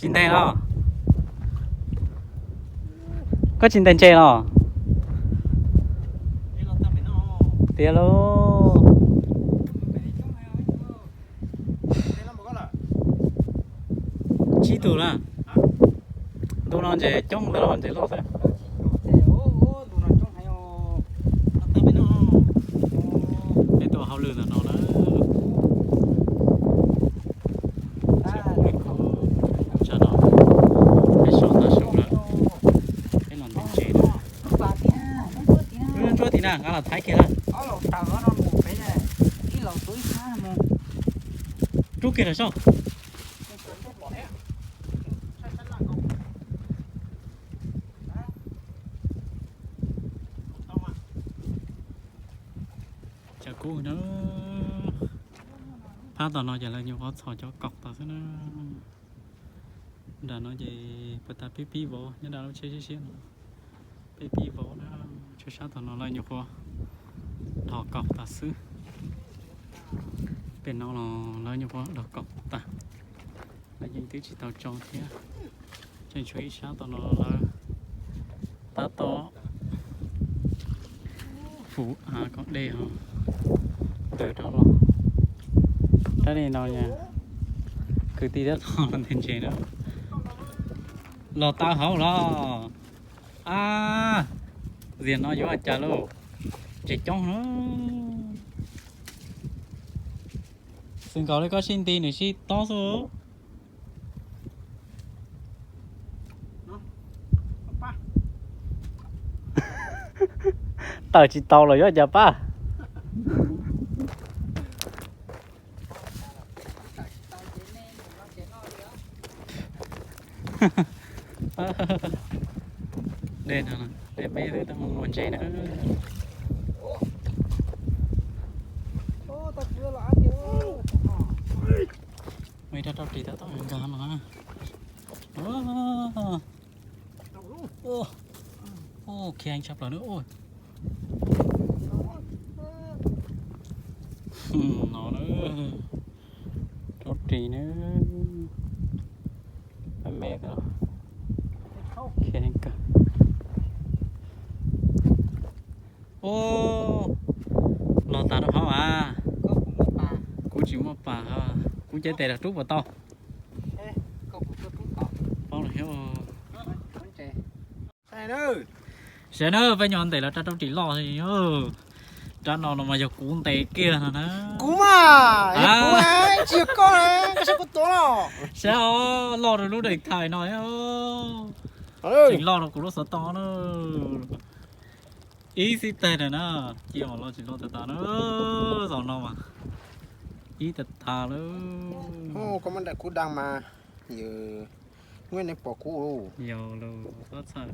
Tsis ntes los? Koj tsis ntes ntses los? Tiag lauj. Tsib tug na. Ntu no ntses coob ntawd los ntses loj xwb. Peb tuaj hauj lwm ntawm no na. Tsam no peb so tav su lawm, peb los ntes ntses na. Ntsuab tim na, nqa los thaiv kiag na. Rub kiag los soj. Cov kub na, phab tom no ces lawv nyuam qhuav txhos cov kaum tas xwb na. Nram no ces puas tas pib pib vov nyob nram lub tsheb siab siab no. Pib pib vov na, tsheb sab tom no lawv nyuam qhuav dhos kaum tas xwb. Pem no los lawv nyuam qhuav dhos kaum tas, lawv yeej twb tsis tau tso thiab. Tseem tshuav ib sab tom no lawv tab tom fuv av kom dej ho ntws rov los. Rab li no kwv tij tab tom los ntes ntses na. Los taw hauv los. A, ziag no yuav cas lauj, ntses coob na. Xwm nkaus li koj sib nti nws sib tob xwb. Tawm tsis tau los yuav cas pab. Dej no, dej peb twb tau mus ua ntses na. Muaj ib rab rau ris tab tom nkag no na. Khiav heev tshaj plaws na. No na, rau ris na. Me me, khiav heev kawg. Ub, los tas rau hauv as. Kuv tsis muaj pas, kuv cev tes los rub puas tau. Paub lawm thiab. Sawv daws, peb nyuam ntes los rab rau ris loj. Rab no no mas yog kuv ntes kiag no na. Kuv mas, kuv tsis yog koj, koj saib kuv tuav los. Saib os, loj rau lub daim thais no. Tseem loj rau kuv lub xov tooj na. Ib xib teg na, cia os, loj tsis loj tas tas na. Zaum no mas ib tag tag lawm. Koj muab nram kuv da mas, yog nej pom kuv. Yog los txhob txhawj.